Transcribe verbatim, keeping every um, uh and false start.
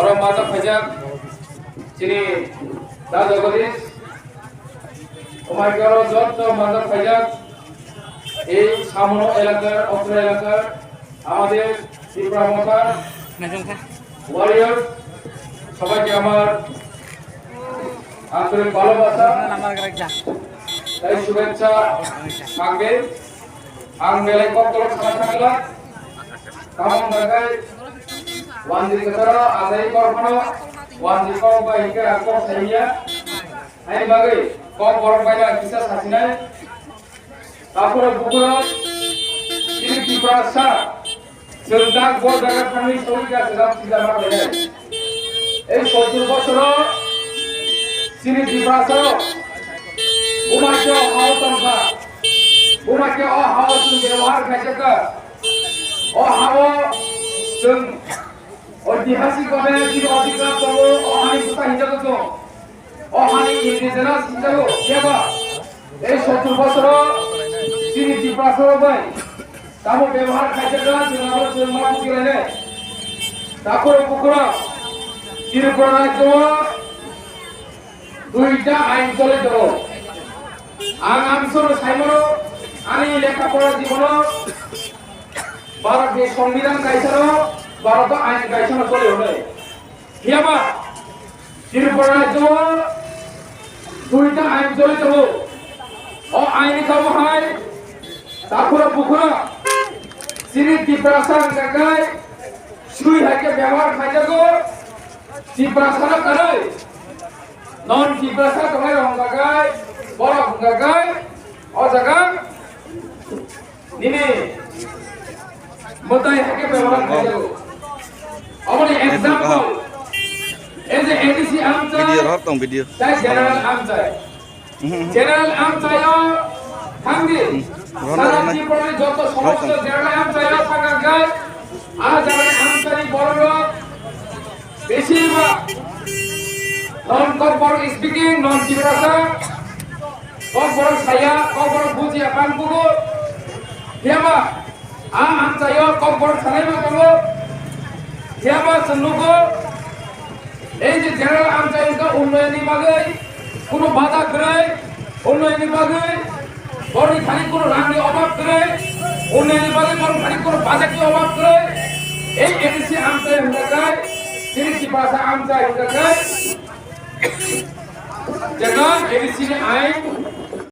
Oro majak phaijak chini Da Jagadish, Omaikaro joto majak phaijak ei Samono elakar, Okra elakar, আমাদের ত্রিপুরা মথা ওয়ারিয়র সবাইকে আমার আন্তরিক ভালোবাসা তাই শুভেচ্ছা থাকবে। Ang belai kok kolok sana thangla, tamang dagai, wanji ketara asai korpano, wanji kok bai hingke ang kok saiya, hai bagwi kok borok bai na kisa sasinai, tapura bukura, ini Tiprasa, Chwng tak bo jaga thangwi sogwi kha, chwng sida ma khe. Ei sottur bosoro chini Tiprasa rok buma khe o hao tongkha, buma khe o hao chwng bebohar khaijak kha. O hao chwng oitihasik bhabe chini odhikar tongo, o hani bwsa hinjago chwng. O hani indigenous hinjago, yaba. Ei sottur bosoro chini Tiprasa rok bai tamo bebohar khaijak kha, chwng abo chwng ma bujilai nai. Takhoro bukhoro Tripura rajyo o duita ain choli tongo. Ang amsoro saimano ani lekha pora jibono Bharat ni Songbidan kaisa no, Bharat o ain kaisa no choli hwnwi. Phiyaba Tripura rajyo o duita ain choli tongo. O ain ni kamo hai takhura bukhura chini Tiprasa hwnkha khe sui hai khe bebohar khaijago. Tiprasa no kwrwi non Tiprasa tongnai rok hwnkha khe borok hwnkha khe o jaga Nini mwtai hai khe bebohar khaijago. Aboni example, as a A D C amchai, video rohor tong video. Tai general amchai. General amchai o thangdi. Rohor sara rohor. Tripura ni joto somosto general amchai o thangkha khe, a jaga ni amchai ni borok rok besi ba non Kokborok speaking, non Tiprasa. Kokborok saya, Kokborok bujiya, bang bugo. Phiyaba, a amchaio Kokborok sanai ma tongo. Phiyaba chwng nugo, ei je general amchai wngkha unnayonni bagwi, kuno bada kwrwi, unnayonni bagwi, borni thani kuno rangni obab kwrwi, unnayonni bagwi borni thani kuno bajakni obab kwrwi. Ei A D C amchai hwnkha khe, chini Tiprasa amchai hwnkha khe, Jekha A D C ni ain,